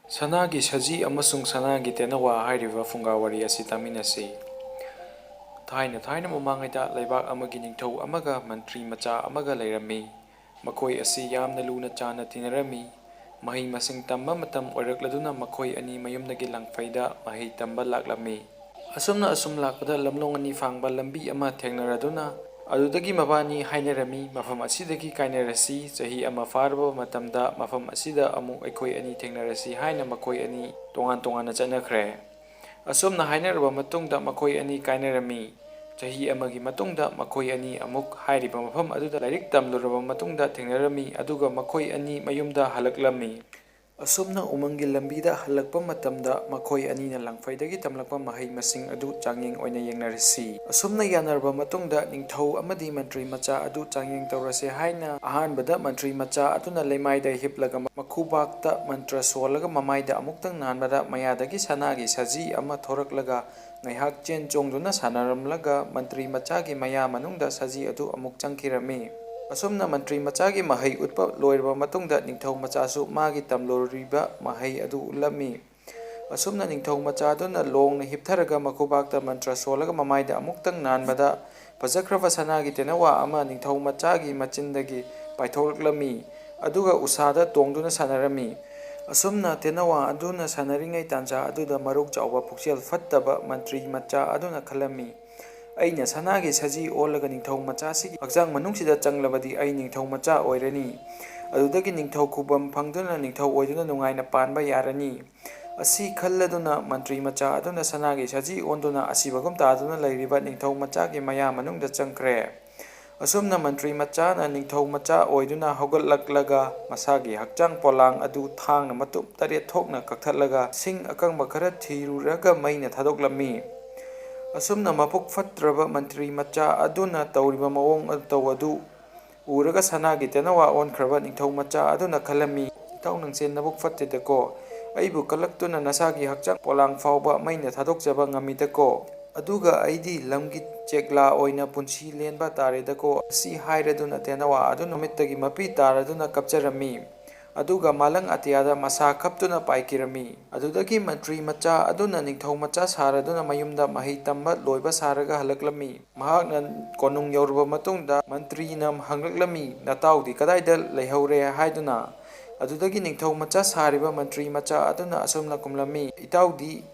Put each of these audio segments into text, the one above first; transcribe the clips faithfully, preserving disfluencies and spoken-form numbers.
ꯁꯅꯥꯒꯤ ꯁꯖꯤ ꯑꯃꯁꯨꯡ ꯁꯅꯥꯒꯤ ꯇꯦꯅꯋꯥ ꯍꯥꯏꯔꯤꯕ ꯐꯨꯡꯒꯥ ꯋꯥꯔꯤ ꯑꯁꯤ ꯇꯥꯃꯤꯟꯅꯁꯤ꯫ ꯊꯥꯏꯅ ꯊꯥꯏꯅ ꯃꯃꯥꯡꯉꯩꯗ ꯂꯩꯕꯥꯛ ꯑꯃꯒꯤ ꯅꯤꯡꯊꯧ ꯑꯃꯒ ꯃꯟꯇ꯭ꯔꯤ ꯃꯆꯥ ꯑꯃꯒ ꯂꯩꯔꯝꯃꯤ꯫ ꯃꯈꯣꯏ ꯑꯁꯤ ꯌꯥꯝꯅ ꯂꯨꯅ ꯆꯥꯟꯅ ꯇꯤꯟꯅꯔꯝꯃꯤ꯫ ꯃꯍꯩ ꯃꯁꯤꯡ ꯇꯝꯕ ꯃꯇꯝ ꯑꯣꯏꯔꯛꯂꯗꯨꯅ ꯃꯈꯣꯏ ꯑꯅꯤ ꯃꯌꯨꯝꯗꯒꯤ ꯂꯥꯡꯐꯩꯗ ꯃꯍꯩ ꯇꯝꯕ ꯂꯥꯛꯂꯝꯃꯤ꯫ ꯑꯁꯨꯝꯅ ꯑꯁꯨꯝ ꯂꯥꯛꯄꯗ ꯂꯝꯂꯣꯡ ꯑꯅꯤ ꯐꯥꯡꯕ ꯂꯝꯕꯤ ꯑꯃ ꯊꯦꯡꯅꯔꯗꯨꯅ ꯑꯗꯨꯗꯒꯤ ꯃꯕꯥꯅꯤ ꯍꯥꯏꯅꯔꯝꯃꯤ, "ꯃꯐꯝ ꯑꯁꯤꯗꯒꯤ ꯀꯥꯏꯅꯔꯁꯤ, ꯆꯍꯤ ꯑꯃ ꯐꯥꯔꯕ ꯃꯇꯝꯗ ꯃꯐꯝ ꯑꯁꯤꯗ ꯑꯃꯨꯛ ꯑꯩꯈꯣꯏ ꯑꯅꯤ ꯊꯦꯡꯅꯔꯁꯤ" ꯍꯥꯏꯅ ꯃꯈꯣꯏ ꯑꯅꯤ ꯇꯣꯉꯥꯟ ꯇꯣꯉꯥꯟꯅ ꯆꯠꯅꯈ꯭ꯔꯦ꯫ ꯑꯁꯨꯝꯅ ꯍꯥꯏꯅꯔꯕ ꯃꯇꯨꯡꯗ ꯃꯈꯣꯏ ꯑꯅꯤ ꯀꯥꯏꯅꯔꯝꯃꯤ꯫ ꯆꯍꯤ ꯑꯃꯒꯤ ꯃꯇꯨꯡꯗ ꯃꯈꯣꯏ ꯑꯅꯤ ꯑꯃꯨꯛ ꯍꯥꯏꯔꯤꯕ ꯃꯐꯝ ꯑꯗꯨꯗ ꯂꯥꯏꯔꯤꯛ ꯇꯝꯂꯨꯔꯕ ꯃꯇꯨꯡꯗ ꯊꯦꯡꯅꯔꯝꯃꯤ, ꯑꯗꯨꯒ ꯃꯈꯣꯏ ꯑꯅꯤ ꯃꯌꯨꯝꯗ ꯍꯜꯂꯛꯂꯝꯃꯤ꯫ ꯑꯁꯨꯝꯅ ꯎꯃꯪꯒꯤ ꯂꯝꯕꯤꯗ ꯍꯜꯂꯛꯄ ꯃꯇꯝꯗ ꯃꯈꯣꯏ ꯑꯅꯤꯅ ꯂꯥꯡꯐꯩꯗꯒꯤ ꯇꯝꯂꯛꯄ ꯃꯍꯩ ꯃꯁꯤꯡ ꯑꯗꯨ ꯆꯥꯡꯌꯦꯡ ꯑꯣꯏꯅ ꯌꯦꯡꯅꯔꯁꯤ꯫ ꯑꯁꯨꯝꯅ ꯌꯥꯅꯔꯕ ꯃꯇꯨꯡꯗ ꯅꯤꯡꯊꯧ ꯑꯃꯗꯤ ꯃꯟꯇ꯭ꯔꯤ ꯃꯆꯥ ꯑꯗꯨ ꯆꯥꯡꯌꯦꯡ ꯇꯧꯔꯁꯦ ꯍꯥꯏꯅ ꯑꯍꯥꯟꯕꯗ ꯃꯟꯇ꯭ꯔꯤ ꯃꯆꯥ ꯑꯗꯨꯅ ꯂꯩꯃꯥꯏꯗ ꯍꯤꯞꯂꯒ ꯃꯈꯨꯕꯥꯛꯇ ꯃꯟꯇ꯭ꯔ ꯁꯣꯜꯂꯒ ꯃꯃꯥꯏꯗ ꯑꯃꯨꯛꯇꯪ ꯅꯥꯟꯕꯗ ꯃꯌꯥꯗꯒꯤ ꯁꯅꯥꯒꯤ ꯁꯖꯤ ꯑꯃ ꯊꯣꯔꯛꯂꯒ ꯉꯥꯏꯍꯥꯛ ꯆꯦꯟ ꯆꯣꯡꯗꯨꯅ ꯁꯥꯟꯅꯔꯝꯂꯒ ꯃꯟꯇ꯭ꯔꯤ ꯃꯆꯥꯒꯤ ꯃꯌꯥ ꯃꯅꯨꯡꯗ ꯁꯖꯤ ꯑꯗꯨ ꯑꯃꯨꯛ ꯆꯪꯈꯤꯔꯝꯃꯤ꯫ ꯑꯁꯨꯝꯅ ꯃꯟꯇ꯭ꯔꯤ ꯃꯆꯥꯒꯤ ꯃꯍꯩ ꯎꯠꯄ ꯂꯣꯏꯔꯕ ꯃꯇꯨꯡꯗ ꯅꯤꯡꯊꯧ ꯃꯆꯥꯁꯨ ꯃꯥꯒꯤ ꯇꯝꯂꯨꯔꯤꯕ ꯃꯍꯩ ꯑꯗꯨ ꯎꯠꯂꯝꯃꯤ꯫ ꯑꯁꯨꯝꯅ ꯅꯤꯡꯊꯧ ꯃꯆꯥꯗꯨꯅ ꯂꯣꯡꯅ ꯍꯤꯞꯊꯔꯒ ꯃꯈꯨꯕꯥꯛꯇ ꯃꯟꯇ꯭ꯔ ꯁꯣꯜꯂꯒ ꯃꯃꯥꯏꯗ ꯑꯃꯨꯛꯇꯪ ꯅꯥꯟꯕꯗ ꯐꯖꯈ꯭ꯔꯕ ꯁꯅꯥꯒꯤ ꯇꯦꯅꯋꯥ ꯑꯃ ꯅꯤꯡꯊꯧ ꯃꯆꯥꯒꯤ ꯃꯆꯤꯟꯗꯒꯤ ꯄꯥꯏꯊꯣꯛꯂꯛꯂꯝꯃꯤ꯫ ꯑꯗꯨꯒ ꯎꯁꯥꯗ ꯇꯣꯡꯗꯨꯅ ꯁꯥꯟꯅꯔꯝꯃꯤ꯫ ꯑꯁꯨꯝꯅ ꯇꯦꯅꯋꯥ ꯑꯗꯨꯅ ꯁꯥꯟꯅꯔꯤꯉꯩ ꯇꯥꯟꯖꯥ ꯑꯗꯨꯗ ꯃꯔꯧ ꯆꯥꯎꯕ ꯄꯨꯛꯆꯦꯜ ꯐꯠꯇꯕ ꯃꯟꯇ꯭ꯔꯤ ꯃꯆꯥ ꯑꯗꯨꯅ ꯈꯜꯂꯝꯃꯤ, "ꯑꯩꯅ ꯁꯅꯥꯒꯤ ꯁꯖꯤ ꯑꯣꯜꯂꯒ ꯅꯤꯡꯊꯧ ꯃꯆꯥꯁꯤꯒꯤ ꯍꯛꯆꯥꯡ ꯃꯅꯨꯡꯁꯤꯗ ꯆꯪꯂꯕꯗꯤ ꯑꯩ ꯅꯤꯡꯊꯧ ꯃꯆꯥ ꯑꯣꯏꯔꯅꯤ꯫ ꯑꯗꯨꯗꯒꯤ ꯅꯤꯡꯊꯧ ꯈꯨꯕꯝ ꯐꯪꯗꯨꯅ ꯅꯤꯡꯊꯧ ꯑꯣꯏꯗꯨꯅ ꯅꯨꯡꯉꯥꯏꯅ ꯄꯥꯟꯕ ꯌꯥꯔꯅꯤ"꯫ ꯑꯁꯤ ꯈꯜꯂꯗꯨꯅ ꯃꯟꯇ꯭ꯔꯤ ꯃꯆꯥ ꯑꯗꯨꯅ ꯁꯅꯥꯒꯤ ꯁꯖꯤ ꯑꯣꯟꯗꯨꯅ ꯑꯁꯤꯕꯒꯨꯝ ꯇꯥꯗꯨꯅ ꯂꯩꯔꯤꯕ ꯅꯤꯡꯊꯧ ꯃꯆꯥꯒꯤ ꯃꯌꯥ ꯃꯅꯨꯡꯗ ꯆꯪꯈ꯭ꯔꯦ꯫ ꯑꯁꯨꯝꯅ ꯃꯟꯇ꯭ꯔꯤ ꯃꯆꯥꯅ ꯅꯤꯡꯊꯧ ꯃꯆꯥ ꯑꯣꯏꯗꯨꯅ ꯍꯧꯒꯠꯂꯛꯂꯒ ꯃꯁꯥꯒꯤ ꯍꯛꯆꯥꯡ ꯄꯣꯂꯥꯡ ꯑꯗꯨ ꯊꯥꯡꯅ ꯃꯇꯨꯝ ꯇꯔꯦꯠ ꯊꯣꯛꯅ ꯀꯛꯊꯠꯂꯒ ꯁꯤꯡ ꯑꯀꯪꯕ ꯈꯔ ꯊꯤꯔꯨꯔꯒ ꯃꯩꯅ ꯊꯥꯗꯣꯛꯂꯝꯃꯤ꯫ ꯑꯁꯨꯝꯅ ꯃꯕꯨꯛ ꯐꯠꯇ꯭ꯔꯕ ꯃꯟꯇ꯭ꯔꯤ ꯃꯆꯥ ꯑꯗꯨꯅ ꯇꯧꯔꯤꯕ ꯃꯑꯣꯡ ꯃꯇꯧ ꯑꯗꯨ ꯎꯔꯒ ꯁꯅꯥꯒꯤ ꯇꯦꯅꯋꯥ ꯑꯣꯟꯈ꯭ꯔꯕ ꯅꯤꯡꯊꯧ ꯃꯆꯥ ꯑꯗꯨꯅ ꯈꯜꯂꯝꯃꯤ, "ꯏꯇꯥꯎ, ꯅꯪꯁꯦ ꯅꯕꯨꯛ ꯐꯠꯇꯦꯗꯀꯣ꯫ ꯑꯩꯕꯨ ꯀꯜꯂꯛꯇꯨꯅ ꯅꯁꯥꯒꯤ ꯍꯛꯆꯥꯡ ꯄꯣꯂꯥꯡ ꯐꯥꯎꯕ ꯃꯩꯅ ꯊꯥꯗꯣꯛꯆꯕ ꯉꯝꯃꯤꯗꯀꯣ꯫ ꯑꯗꯨꯒ ꯑꯩꯗꯤ ꯂꯝꯒꯤ ꯆꯦꯛꯂꯥ ꯑꯣꯏꯅ ꯄꯨꯟꯁꯤ ꯂꯦꯟꯕ ꯇꯥꯔꯦꯗꯀꯣ"꯫ ꯑꯁꯤ ꯍꯥꯏꯔꯗꯨꯅ ꯇꯦꯅꯋꯥ ꯑꯗꯨ ꯅꯨꯃꯤꯠꯇꯒꯤ ꯃꯄꯤ ꯇꯥꯔꯗꯨꯅ ꯀꯞꯆꯔꯝꯃꯤ꯫ ꯑꯗꯨꯒ ꯃꯥꯂꯪ ꯑꯇꯤꯌꯥꯗ ꯃꯁꯥ ꯈꯞꯇꯨꯅ ꯄꯥꯏꯈꯤꯔꯝꯃꯤ꯫ ꯑꯗꯨꯗꯒꯤ ꯃꯟꯇ꯭ꯔꯤ ꯃꯆꯥ ꯑꯗꯨꯅ ꯅꯤꯡꯊꯧ ꯃꯆꯥ ꯁꯥꯔꯗꯨꯅ ꯃꯌꯨꯝꯗ ꯃꯍꯩ ꯇꯝꯕ ꯂꯣꯏꯕ ꯁꯥꯔꯒ ꯍꯜꯂꯛꯂꯝꯃꯤ꯫ ꯃꯍꯥꯛꯅ ꯀꯣꯅꯨꯡ ꯌꯧꯔꯕ ꯃꯇꯨꯡꯗ ꯃꯟꯇ꯭ꯔꯤꯅ ꯍꯪꯂꯛꯂꯝꯃꯤ, "ꯅꯇꯥꯎꯗꯤ ꯀꯗꯥꯏꯗ ꯂꯩꯍꯧꯔꯦ?" ꯍꯥꯏꯗꯨꯅ꯫ ꯑꯗꯨꯗꯒꯤ ꯅꯤꯡꯊꯧ ꯃꯆꯥ ꯁꯥꯔꯤꯕ ꯃꯟꯇ꯭ꯔꯤ ꯃꯆꯥ ꯑꯗꯨꯅ ꯑꯁꯨꯝꯅ ꯈꯨꯝꯂꯝꯃꯤ, "ꯏꯇꯥꯎꯗꯤ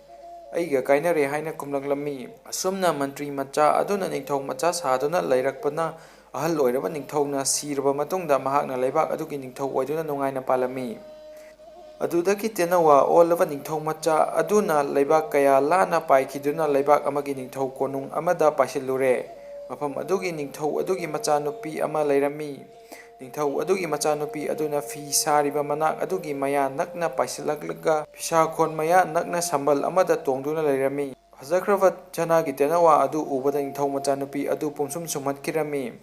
ꯑꯩꯒ ꯀꯥꯏꯅꯔꯦ" ꯍꯥꯏꯅ ꯈꯨꯝꯂꯛꯂꯝꯃꯤ꯫ ꯑꯁꯨꯝꯅ ꯃꯟꯇ꯭ꯔꯤ ꯃꯆꯥ ꯑꯗꯨꯅ ꯅꯤꯡꯊꯧ ꯃꯆꯥ ꯁꯥꯗꯨꯅ ꯂꯩꯔꯛꯄꯅ ꯑꯍꯜ ꯑꯣꯏꯔꯕ ꯅꯤꯡꯊꯧꯅ ꯁꯤꯔꯕ ꯃꯇꯨꯡꯗ ꯃꯍꯥꯛꯅ ꯂꯩꯕꯥꯛ ꯑꯗꯨꯒꯤ ꯅꯤꯡꯊꯧ ꯑꯣꯏꯗꯨꯅ ꯅꯨꯡꯉꯥꯏꯅ ꯄꯥꯜꯂꯝꯃꯤ꯫ ꯑꯗꯨꯗꯒꯤ ꯇꯦꯅꯋꯥ ꯑꯣꯜꯂꯕ ꯅꯤꯡꯊꯧ ꯃꯆꯥ ꯑꯗꯨꯅ ꯂꯩꯕꯥꯛ ꯀꯌꯥ ꯂꯥꯟꯅ ꯄꯥꯏꯈꯤꯗꯨꯅ ꯂꯩꯕꯥꯛ ꯑꯃꯒꯤ ꯅꯤꯡꯊꯧ ꯀꯣꯅꯨꯡ ꯑꯃꯗ ꯄꯥꯏꯁꯤꯜꯂꯨꯔꯦ꯫ ꯃꯐꯝ ꯑꯗꯨꯒꯤ ꯅꯤꯡꯊꯧ ꯑꯗꯨꯒꯤ ꯃꯆꯥꯅꯨꯄꯤ ꯑꯃ ꯂꯩꯔꯝꯃꯤ꯫ ꯅꯤꯡꯊꯧ ꯑꯗꯨꯒꯤ ꯃꯆꯥꯅꯨꯄꯤ ꯑꯗꯨꯅ ꯐꯤ ꯁꯥꯔꯤꯕ ꯃꯅꯥꯛ ꯑꯗꯨꯒꯤ ꯃꯌꯥ ꯅꯛꯅ ꯄꯥꯏꯁꯤꯜꯂꯛꯂꯒ ꯐꯤꯁꯥꯈꯣꯟ ꯃꯌꯥ ꯅꯛꯅ ꯁꯝꯕꯜ ꯑꯃꯗ ꯇꯣꯡꯗꯨꯅ ꯂꯩꯔꯝꯃꯤ꯫ ꯐꯖꯈ꯭ꯔꯕ ꯁꯅꯥꯒꯤ ꯇꯦꯅꯋꯥ ꯑꯗꯨ ꯎꯕꯗ ꯅꯤꯡꯊꯧ ꯃꯆꯥꯅꯨꯄꯤ ꯑꯗꯨ ꯄꯨꯡꯁꯨꯝ ꯁꯨꯝꯍꯠꯈꯤꯔꯝꯃꯤ꯫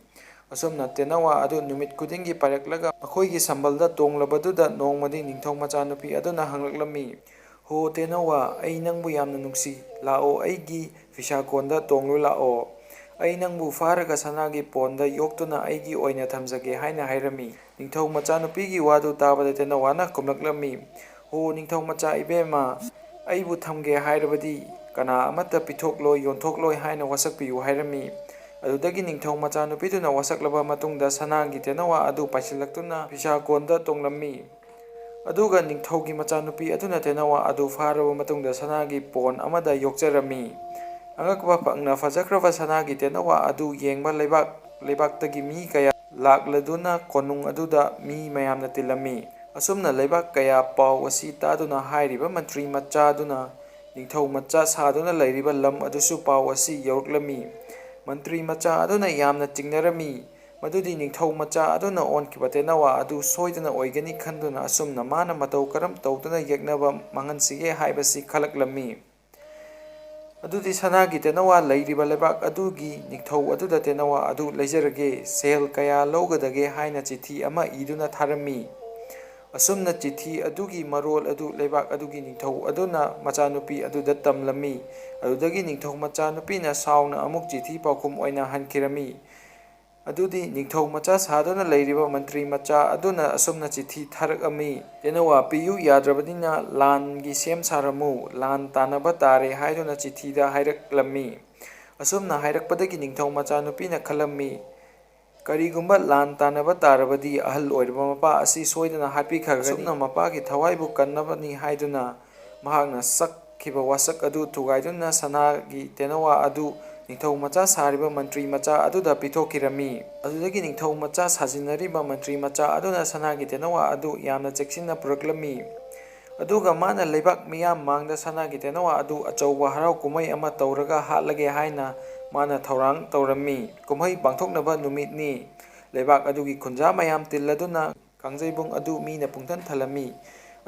ꯑꯁꯨꯝꯅ ꯇꯦꯅꯋꯥ ꯑꯗꯨ ꯅꯨꯃꯤꯠ ꯈꯨꯗꯤꯡꯒꯤ ꯄꯥꯏꯔꯛꯂꯒ ꯃꯈꯣꯏꯒꯤ ꯁꯝꯕꯜꯗ ꯇꯣꯡꯂꯕꯗꯨꯗ ꯅꯣꯡꯃꯗꯤ ꯅꯤꯡꯊꯧ ꯃꯆꯥꯅꯨꯄꯤ ꯑꯗꯨꯅ ꯍꯪꯂꯛꯂꯝꯃꯤ, "ꯍꯣ ꯇꯦꯅꯋꯥ, ꯑꯩ ꯅꯪꯕꯨ ꯌꯥꯝꯅ ꯅꯨꯡꯁꯤ, ꯂꯥꯛꯑꯣ, ꯑꯩꯒꯤ ꯐꯤꯁꯥꯀꯣꯟꯗ ꯇꯣꯡꯂꯨ ꯂꯥꯛꯑꯣ꯫ ꯑꯩ ꯅꯪꯕꯨ ꯐꯥꯔꯒ ꯁꯅꯥꯒꯤ ꯄꯣꯟꯗ ꯌꯣꯛꯇꯨꯅ ꯑꯩꯒꯤ ꯑꯣꯏꯅ ꯊꯝꯖꯒꯦ" ꯍꯥꯏꯅ ꯍꯥꯏꯔꯝꯃꯤ꯫ ꯅꯤꯡꯊꯧ ꯃꯆꯥꯅꯨꯄꯤꯒꯤ ꯋꯥꯗꯨ ꯇꯥꯕꯗ ꯇꯦꯅꯋꯥꯅ ꯈꯨꯝꯂꯛꯂꯝꯃꯤ, "ꯍꯣ ꯅꯤꯡꯊꯧ ꯃꯆꯥ ꯏꯕꯦꯝꯃ, ꯑꯩꯕꯨ ꯊꯝꯒꯦ ꯍꯥꯏꯔꯕꯗꯤ ꯀꯅꯥ ꯑꯃꯠꯇ ꯄꯤꯊꯣꯛꯂꯣꯏ, ꯌꯣꯟꯊꯣꯛꯂꯣꯏ ꯍꯥꯏꯅ ꯋꯥꯁꯛꯄꯤꯌꯨ" ꯍꯥꯏꯔꯝꯃꯤ꯫ ꯑꯗꯨꯗꯒꯤ ꯅꯤꯡꯊꯧ ꯃꯆꯥꯅꯨꯄꯤꯗꯨꯅ ꯋꯥꯁꯛꯂꯕ ꯃꯇꯨꯡꯗ ꯁꯅꯥꯒꯤ ꯇꯦꯅꯋꯥ ꯑꯗꯨ ꯄꯥꯏꯁꯤꯜꯂꯛꯇꯨꯅ ꯐꯤꯁꯥꯀꯣꯟꯗ ꯇꯣꯡꯂꯝꯃꯤ꯫ ꯑꯗꯨꯒ ꯅꯤꯡꯊꯧꯒꯤ ꯃꯆꯥꯅꯨꯄꯤ ꯑꯗꯨꯅ ꯇꯦꯅꯋꯥ ꯑꯗꯨ ꯐꯥꯔꯕ ꯃꯇꯨꯡꯗ ꯁꯅꯥꯒꯤ ꯄꯣꯟ ꯑꯃꯗ ꯌꯣꯛꯆꯔꯝꯃꯤ꯫ ꯑꯉꯛꯄ ꯐꯪꯅ ꯐꯖꯈ꯭ꯔꯕ ꯁꯅꯥꯒꯤ ꯇꯦꯅꯋꯥ ꯑꯗꯨ ꯌꯦꯡꯕ ꯂꯩꯕꯥꯛ ꯂꯩꯕꯥꯛꯇꯒꯤ ꯃꯤ ꯀꯌꯥ ꯂꯥꯛꯂꯗꯨꯅ ꯀꯣꯅꯨꯡ ꯑꯗꯨꯗ ꯃꯤ ꯃꯌꯥꯝꯅ ꯇꯤꯜꯂꯝꯃꯤ꯫ ꯑꯁꯨꯝꯅ ꯂꯩꯕꯥꯛ ꯀꯌꯥ ꯄꯥꯎ ꯑꯁꯤ ꯇꯥꯗꯨꯅ ꯍꯥꯏꯔꯤꯕ ꯃꯟꯇ꯭ꯔꯤ ꯃꯆꯥꯗꯨꯅ ꯅꯤꯡꯊꯧ ꯃꯆꯥ ꯁꯥꯗꯨꯅ ꯂꯩꯔꯤꯕ ꯂꯝ ꯑꯗꯨꯁꯨ ꯄꯥꯎ ꯑꯁꯤ ꯌꯧꯔꯛꯂꯝꯃꯤ꯫ ꯃꯟꯇ꯭ꯔꯤ ꯃꯆꯥ ꯑꯗꯨꯅ ꯌꯥꯝꯅ ꯆꯤꯡꯅꯔꯝꯃꯤ꯫ ꯃꯗꯨꯗꯤ ꯅꯤꯡꯊꯧ ꯃꯆꯥ ꯑꯗꯨꯅ ꯑꯣꯟꯈꯤꯕ ꯇꯦꯅꯋꯥ ꯑꯗꯨ ꯁꯣꯏꯗꯅ ꯑꯣꯏꯒꯅꯤ ꯈꯟꯗꯨꯅ ꯑꯁꯨꯝꯅ ꯃꯥꯅ ꯃꯇꯧ ꯀꯔꯝ ꯇꯧꯗꯨꯅ ꯌꯦꯛꯅꯕ ꯃꯥꯡꯍꯟꯁꯤꯒꯦ ꯍꯥꯏꯕꯁꯤ ꯈꯜꯂꯛꯂꯝꯃꯤ꯫ ꯑꯗꯨꯗꯤ ꯁꯅꯥꯒꯤ ꯇꯦꯅꯋꯥ ꯂꯩꯔꯤꯕ ꯂꯩꯕꯥꯛ ꯑꯗꯨꯒꯤ ꯅꯤꯡꯊꯧ ꯑꯗꯨꯗ ꯇꯦꯅꯋꯥ ꯑꯗꯨ ꯂꯩꯖꯔꯒꯦ, ꯁꯦꯜ ꯀꯌꯥ ꯂꯧꯒꯗꯒꯦ ꯍꯥꯏꯅ ꯆꯤꯊꯤ ꯑꯃ ꯏꯗꯨꯅ ꯊꯥꯔꯝꯃꯤ꯫ ꯑꯁꯨꯝꯅ ꯆꯤꯊꯤ ꯑꯗꯨꯒꯤ ꯃꯔꯣꯜ ꯑꯗꯨ ꯂꯩꯕꯥꯛ ꯑꯗꯨꯒꯤ ꯅꯤꯡꯊꯧ ꯑꯗꯨꯅ ꯃꯆꯥꯅꯨꯄꯤ ꯑꯗꯨꯗ ꯇꯝꯂꯝꯃꯤ꯫ ꯑꯗꯨꯗꯒꯤ ꯅꯤꯡꯊꯧ ꯃꯆꯥꯅꯨꯄꯤꯅ ꯁꯥꯎꯅ ꯑꯃꯨꯛ ꯆꯤꯊꯤ ꯄꯥꯎꯈꯨꯝ ꯑꯣꯏꯅ ꯍꯟꯈꯤꯔꯝꯃꯤ꯫ ꯑꯗꯨꯗꯤ ꯅꯤꯡꯊꯧ ꯃꯆꯥ ꯁꯥꯗꯨꯅ ꯂꯩꯔꯤꯕ ꯃꯟꯇ꯭ꯔꯤ ꯃꯆꯥ ꯑꯗꯨꯅ ꯑꯁꯨꯝꯅ ꯆꯤꯊꯤ ꯊꯥꯔꯛꯂꯝꯃꯤ, "ꯇꯦꯅꯋꯥ ꯄꯤꯌꯨ ꯌꯥꯗ꯭ꯔꯕꯅꯤꯅ ꯂꯥꯟꯒꯤ ꯁꯦꯝ ꯁꯥꯔꯝꯃꯨ, ꯂꯥꯟ ꯇꯥꯟꯅꯕ ꯇꯥꯔꯦ" ꯍꯥꯏꯗꯨꯅ ꯆꯤꯊꯤꯗ ꯍꯥꯏꯔꯛꯂꯝꯃꯤ꯫ ꯑꯁꯨꯝꯅ ꯍꯥꯏꯔꯛꯄꯗꯒꯤ ꯅꯤꯡꯊꯧ ꯃꯆꯥꯅꯨꯄꯤꯅ ꯈꯜꯂꯝꯃꯤ, "ꯀꯔꯤꯒꯨꯝꯕ ꯂꯥꯟ ꯇꯥꯟꯅꯕ ꯇꯥꯔꯕꯗꯤ ꯑꯍꯜ ꯑꯣꯏꯔꯕ ꯃꯄꯥ ꯑꯁꯤ ꯁꯣꯏꯗꯅ ꯍꯥꯠꯄꯤꯈ꯭ꯔꯒꯅꯤ꯫" ꯑꯁꯨꯝꯅ ꯃꯄꯥꯒꯤ ꯊꯋꯥꯏꯕꯨ ꯀꯟꯅꯕꯅꯤ ꯍꯥꯏꯗꯨꯅ ꯃꯍꯥꯛꯅ ꯁꯛꯈꯤꯕ ꯋꯥꯁꯛ ꯑꯗꯨ ꯊꯨꯒꯥꯏꯗꯨꯅ ꯁꯅꯥꯒꯤ ꯇꯦꯅꯋꯥ ꯑꯗꯨ ꯅꯤꯡꯊꯧ ꯃꯆꯥ ꯁꯥꯔꯤꯕ ꯃꯟꯇ꯭ꯔꯤ ꯃꯆꯥ ꯑꯗꯨꯗ ꯄꯤꯊꯣꯛꯈꯤꯔꯝꯃꯤ꯫ ꯑꯗꯨꯗꯒꯤ ꯅꯤꯡꯊꯧ ꯃꯆꯥ ꯁꯥꯖꯤꯟꯅꯔꯤꯕ ꯃꯟꯇ꯭ꯔꯤ ꯃꯆꯥ ꯑꯗꯨꯅ ꯁꯅꯥꯒꯤ ꯇꯦꯅꯋꯥ ꯑꯗꯨ ꯌꯥꯝꯅ ꯆꯦꯛꯁꯤꯟꯅ ꯄꯨꯔꯛꯂꯝꯃꯤ꯫ ꯑꯗꯨꯒ ꯃꯥꯅ ꯂꯩꯕꯥꯛ ꯃꯤꯌꯥꯝ ꯃꯥꯡꯗ ꯁꯅꯥꯒꯤ ꯇꯦꯅꯋꯥ ꯑꯗꯨ ꯑꯆꯧꯕ ꯍꯔꯥꯎ ꯀꯨꯝꯍꯩ ꯑꯃ ꯇꯧꯔꯒ ꯍꯥꯠꯂꯒꯦ ꯍꯥꯏꯅ ꯃꯥꯅ ꯊꯧꯔꯥꯡ ꯇꯧꯔꯝꯃꯤ꯫ ꯀꯨꯝꯍꯩ ꯄꯥꯡꯊꯣꯛꯅꯕ ꯅꯨꯃꯤꯠꯅꯤ꯫ ꯂꯩꯕꯥꯛ ꯑꯗꯨꯒꯤ ꯈꯨꯟꯖꯥ ꯃꯌꯥꯝ ꯇꯤꯜꯂꯗꯨꯅ ꯀꯥꯡꯖꯩꯕꯨꯡ ꯑꯗꯨ ꯃꯤꯅ ꯄꯨꯡꯊꯟ ꯊꯜꯂꯝꯃꯤ꯫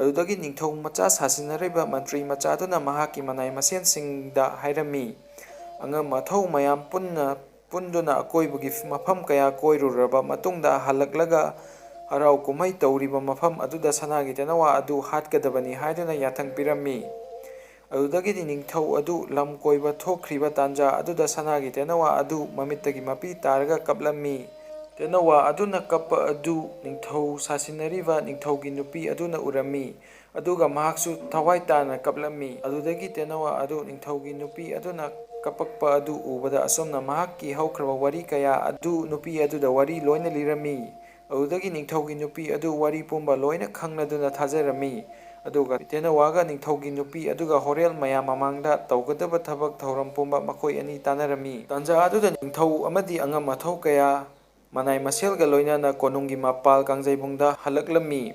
ꯑꯗꯨꯗꯒꯤ ꯅꯤꯡꯊꯧ ꯃꯆꯥ ꯁꯥꯁꯤꯟꯅꯔꯤꯕ ꯃꯟꯇ꯭ꯔꯤ ꯃꯆꯥꯗꯨꯅ ꯃꯍꯥꯛꯀꯤ ꯃꯅꯥꯏ ꯃꯁꯦꯟꯁꯤꯡꯗ ꯍꯥꯏꯔꯝꯃꯤ, "ꯑꯉꯝ ꯑꯊꯧ ꯃꯌꯥꯝ ꯄꯨꯟꯅ ꯄꯨꯟꯗꯨꯅ ꯑꯀꯣꯏꯕꯒꯤ ꯃꯐꯝ ꯀꯌꯥ ꯀꯣꯏꯔꯨꯔꯕ ꯃꯇꯨꯡꯗ ꯍꯜꯂꯛꯂꯒ ꯍꯔꯥꯎ ꯀꯨꯝꯍꯩ ꯇꯧꯔꯤꯕ ꯃꯐꯝ ꯑꯗꯨꯗ ꯁꯅꯥꯒꯤ ꯇꯦꯅꯋꯥ ꯑꯗꯨ ꯍꯥꯠꯀꯗꯕꯅꯤ" ꯍꯥꯏꯗꯨꯅ ꯌꯥꯊꯪ ꯄꯤꯔꯝꯃꯤ꯫ ꯑꯗꯨꯗꯒꯤꯗꯤ ꯅꯤꯡꯊꯧ ꯑꯗꯨ ꯂꯝ ꯀꯣꯏꯕ ꯊꯣꯛꯈ꯭ꯔꯤꯕ ꯇꯥꯟꯖꯥ ꯑꯗꯨꯗ ꯁꯅꯥꯒꯤ ꯇꯦꯅꯋꯥ ꯑꯗꯨ ꯃꯃꯤꯠꯇꯒꯤ ꯃꯄꯤ ꯇꯥꯔꯒ ꯀꯞꯂꯝꯃꯤ꯫ ꯇꯦꯅꯋꯥ ꯑꯗꯨꯅ ꯀꯞꯄ ꯑꯗꯨ ꯅꯤꯡꯊꯧ ꯁꯥꯁꯤꯟꯅꯔꯤꯕ ꯅꯤꯡꯊꯧꯒꯤ ꯅꯨꯄꯤ ꯑꯗꯨꯅ ꯎꯔꯝꯃꯤ, ꯑꯗꯨꯒ ꯃꯍꯥꯛꯁꯨ ꯊꯋꯥꯏ ꯇꯥꯅ ꯀꯞꯂꯝꯃꯤ꯫ ꯑꯗꯨꯗꯒꯤ ꯇꯦꯅꯋꯥ ꯑꯗꯨ ꯅꯤꯡꯊꯧꯒꯤ ꯅꯨꯄꯤ ꯑꯗꯨꯅ ꯀꯞꯄꯛꯄ ꯑꯗꯨ ꯎꯕꯗ ꯑꯁꯨꯝꯅ ꯃꯍꯥꯛꯀꯤ ꯍꯧꯈ꯭ꯔꯕ ꯋꯥꯔꯤ ꯀꯌꯥ ꯑꯗꯨ ꯅꯨꯄꯤ ꯑꯗꯨꯗ ꯋꯥꯔꯤ ꯂꯣꯏꯅ ꯂꯤꯔꯝꯃꯤ꯫ ꯑꯗꯨꯗꯒꯤ ꯅꯤꯡꯊꯧꯒꯤ ꯅꯨꯄꯤ ꯑꯗꯨ ꯋꯥꯔꯤ ꯄꯨꯝꯕ ꯂꯣꯏꯅ ꯈꯪꯂꯗꯨꯅ ꯊꯥꯖꯔꯝꯃꯤ꯫ ꯑꯗꯨꯒ ꯇꯦꯅꯋꯥꯒ ꯅꯤꯡꯊꯧꯒꯤ ꯅꯨꯄꯤ ꯑꯗꯨꯒ ꯍꯣꯔꯦꯜ ꯃꯌꯥꯝ ꯃꯃꯥꯡꯗ ꯇꯧꯒꯗꯕ ꯊꯕꯛ ꯊꯧꯔꯝ ꯄꯨꯝꯕ ꯃꯈꯣꯏ ꯑꯅꯤ ꯇꯥꯟꯅꯔꯝꯃꯤ꯫ ꯇꯥꯟꯖꯥ ꯑꯗꯨꯗ ꯅꯤꯡꯊꯧ ꯑꯃꯗꯤ ꯑꯉꯝ ꯑꯊꯧ ꯀꯌꯥ ꯃꯅꯥꯏ ꯃꯁꯦꯜꯒ ꯂꯣꯏꯅꯅ ꯀꯣꯅꯨꯡꯒꯤ ꯃꯄꯥꯜ ꯀꯥꯡꯖꯩꯕꯨꯡꯗ ꯍꯜꯂꯛꯂꯝꯃꯤ꯫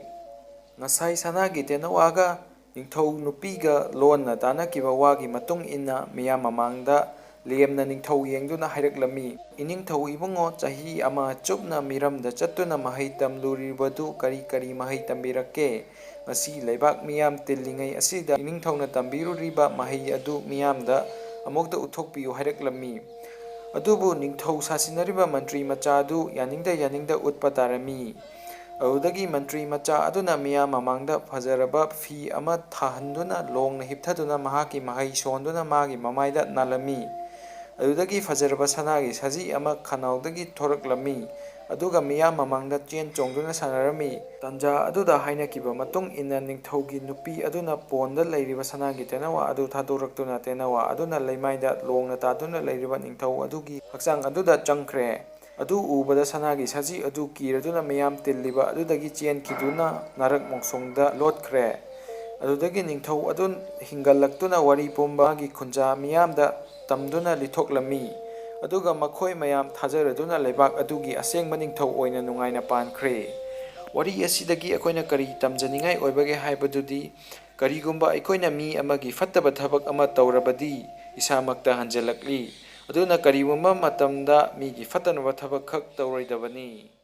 ꯉꯁꯥꯏ ꯁꯅꯥꯒꯤ ꯇꯦꯅꯋꯥꯒ ꯅꯤꯡꯊꯧ ꯅꯨꯄꯤꯒ ꯂꯣꯟꯅ ꯇꯥꯟꯅꯈꯤꯕ ꯋꯥꯒꯤ ꯃꯇꯨꯡ ꯏꯟꯅ ꯃꯤꯌꯥꯝ ꯃꯃꯥꯡꯗ ꯂꯦꯝꯅ ꯅꯤꯡꯊꯧ ꯌꯦꯡꯗꯨꯅ ꯍꯥꯏꯔꯛꯂꯝꯃꯤ, "ꯏꯅꯤꯡꯊꯧ ꯏꯕꯨꯡꯉꯣ, ꯆꯍꯤ ꯑꯃ ꯆꯨꯞꯅ ꯃꯤꯔꯝꯗ ꯆꯠꯇꯨꯅ ꯃꯍꯩ ꯇꯝꯂꯨꯔꯤꯕꯗꯨ ꯀꯔꯤ ꯀꯔꯤ ꯃꯍꯩ ꯇꯝꯕꯤꯔꯛꯀꯦ? ꯉꯁꯤ ꯂꯩꯕꯥꯛ ꯃꯤꯌꯥꯝ ꯇꯤꯜꯂꯤꯉꯩ ꯑꯁꯤꯗ ꯏꯅꯤꯡꯊꯧꯅ ꯇꯝꯕꯤꯔꯨꯔꯤꯕ ꯃꯍꯩ ꯑꯗꯨ ꯃꯤꯌꯥꯝꯗ ꯑꯃꯨꯛꯇ ꯎꯠꯊꯣꯛꯄꯤꯌꯨ" ꯍꯥꯏꯔꯛꯂꯝꯃꯤ꯫ ꯑꯗꯨꯕꯨ ꯅꯤꯡꯊꯧ ꯁꯥꯁꯤꯟꯅꯔꯤꯕ ꯃꯟꯇ꯭ꯔꯤ ꯃꯆꯥ ꯑꯗꯨ ꯌꯥꯅꯤꯡꯗ ꯌꯥꯅꯤꯡꯗ ꯎꯠꯄ ꯇꯥꯔꯝꯃꯤ꯫ ꯑꯗꯨꯗꯒꯤ ꯃꯟꯇ꯭ꯔꯤ ꯃꯆꯥ ꯑꯗꯨꯅ ꯃꯤꯌꯥꯝ ꯃꯃꯥꯡꯗ ꯐꯖꯔꯕ ꯐꯤ ꯑꯃ ꯊꯥꯍꯟꯗꯨꯅ ꯂꯣꯡꯅ ꯍꯤꯞꯊꯗꯨꯅ ꯃꯍꯥꯛꯀꯤ ꯃꯍꯩ ꯁꯣꯟꯗꯨꯅ ꯃꯥꯒꯤ ꯃꯃꯥꯏꯗ ꯅꯥꯜꯂꯝꯃꯤ꯫ ꯑꯗꯨꯗꯒꯤ ꯐꯖꯔꯕ ꯁꯅꯥꯒꯤ ꯁꯖꯤ ꯑꯃ ꯈꯅꯥꯎꯗꯒꯤ ꯊꯣꯔꯛꯂꯝꯃꯤ, ꯑꯗꯨꯒ ꯃꯤꯌꯥꯝ ꯃꯃꯥꯡꯗ ꯆꯦꯟ ꯆꯣꯡꯗꯨꯅ ꯁꯥꯟꯅꯔꯝꯃꯤ꯫ ꯇꯥꯟꯖꯥ ꯑꯗꯨꯗ ꯍꯥꯏꯅꯈꯤꯕ ꯃꯇꯨꯡ ꯏꯟꯅ ꯅꯤꯡꯊꯧꯒꯤ ꯅꯨꯄꯤ ꯑꯗꯨꯅ ꯄꯣꯟꯗ ꯂꯩꯔꯤꯕ ꯁꯅꯥꯒꯤ ꯇꯦꯅꯋꯥ ꯑꯗꯨ ꯊꯥꯗꯣꯔꯛꯇꯨꯅ ꯇꯦꯅꯋꯥ ꯑꯗꯨꯅ ꯂꯩꯃꯥꯏꯗ ꯂꯣꯡꯅ ꯇꯥꯗꯨꯅ ꯂꯩꯔꯤꯕ ꯅꯤꯡꯊꯧ ꯑꯗꯨꯒꯤ ꯍꯛꯆꯥꯡ ꯑꯗꯨꯗ ꯆꯪꯈ꯭ꯔꯦ꯫ ꯑꯗꯨ ꯎꯕꯗ ꯁꯅꯥꯒꯤ ꯁꯖꯤ ꯑꯗꯨ ꯀꯤꯔꯗꯨꯅ ꯃꯤꯌꯥꯝ ꯇꯤꯜꯂꯤꯕ ꯑꯗꯨꯗꯒꯤ ꯆꯦꯟꯈꯤꯗꯨꯅ ꯅꯥꯔꯛ ꯃꯣꯡꯁꯣꯡꯗ ꯂꯣꯠꯈ꯭ꯔꯦ꯫ ꯑꯗꯨꯗꯒꯤ ꯅꯤꯡꯊꯧ ꯑꯗꯨ ꯍꯤꯡꯒꯠꯂꯛꯇꯨꯅ ꯋꯥꯔꯤ ꯄꯨꯝꯕꯒꯤ ꯈꯨꯟꯖꯥ ꯃꯤꯌꯥꯝꯗ ꯇꯝꯗꯨꯅ ꯂꯤꯊꯣꯛꯂꯝꯃꯤ꯫ ꯑꯗꯨꯒ ꯃꯈꯣꯏ ꯃꯌꯥꯝ ꯊꯥꯖꯔꯗꯨꯅ ꯂꯩꯕꯥꯛ ꯑꯗꯨꯒꯤ ꯑꯁꯦꯡꯕ ꯅꯤꯡꯊꯧ ꯑꯣꯏꯅ ꯅꯨꯡꯉꯥꯏꯅ ꯄꯥꯟꯈ꯭ꯔꯦ꯫ ꯋꯥꯔꯤ ꯑꯁꯤꯗꯒꯤ ꯑꯩꯈꯣꯏꯅ ꯀꯔꯤ ꯇꯝꯖꯅꯤꯡꯉꯥꯏ ꯑꯣꯏꯕꯒꯦ ꯍꯥꯏꯕꯗꯨꯗꯤ, ꯀꯔꯤꯒꯨꯝꯕ ꯑꯩꯈꯣꯏꯅ ꯃꯤ ꯑꯃꯒꯤ ꯐꯠꯇꯕ ꯊꯕꯛ ꯑꯃ ꯇꯧꯔꯕꯗꯤ, ꯏꯁꯥꯃꯛꯇ ꯍꯟꯖꯤꯜꯂꯛꯂꯤ꯫ ꯑꯗꯨꯅ ꯀꯔꯤꯒꯨꯝꯕ ꯃꯇꯝꯗ ꯃꯤꯒꯤ ꯐꯠꯇꯅꯕ ꯊꯕꯛ ꯈꯛ ꯇꯧꯔꯣꯏꯗꯕꯅꯤ꯫